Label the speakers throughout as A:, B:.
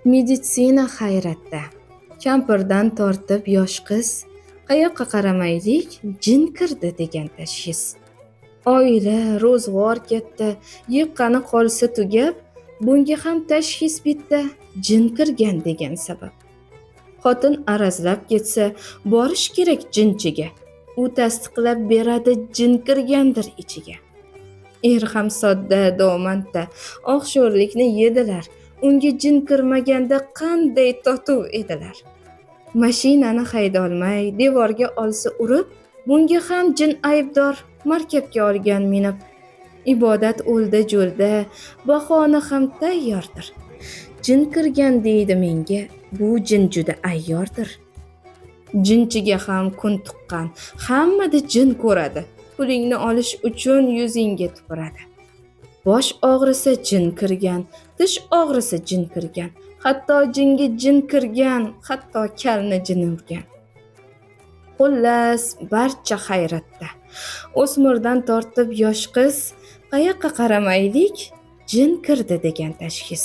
A: Meditsina hayratda. Kampirdan tortib yosh qiz, qayoqqa qaramaylik, jin kirdi degan tashxis. Oila, ro'zg'or ketdi, yiqqani qolsa tugab, bunga ham tashxis bitta, jin kirgan degan sabab. Xotin arazlab ketsa, borish kerak jinchiga. U tasdiqlab beradi, jin kirgandir ichiga. Er ham sodda, domanda, oq sho'rlikni yedilar. Unga jin kirmaganda qanday totuv edilar. Mashinani haydolmay, devorga olsa urib, bunga ham jin aybdor, markabga olgan minib. Ibodat o'lda-jo'lda, bahona ham tayyordir. Jin kirgan deydi menga, bu jin juda ayyordir. Jinchiga ham kun tuqqan, hammada jin ko'radi. Pulingni olish uchun yuzingga tupuradi. Bosh og'risa jin kirgan, tish og'risa jin kirgan, hatto jinga jin kirgan, hatto kalni jin urgan. Xullas, barcha hayratda. O'smirdan tortib yosh qiz, qayoqqa qaramaylik, jin kirdi degan tashxis.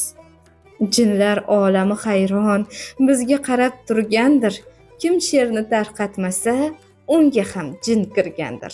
A: Jinlar olami hayron, bizga qarab turgandir. Kim she'rni tarqatmasa, unga ham jin kirgandir.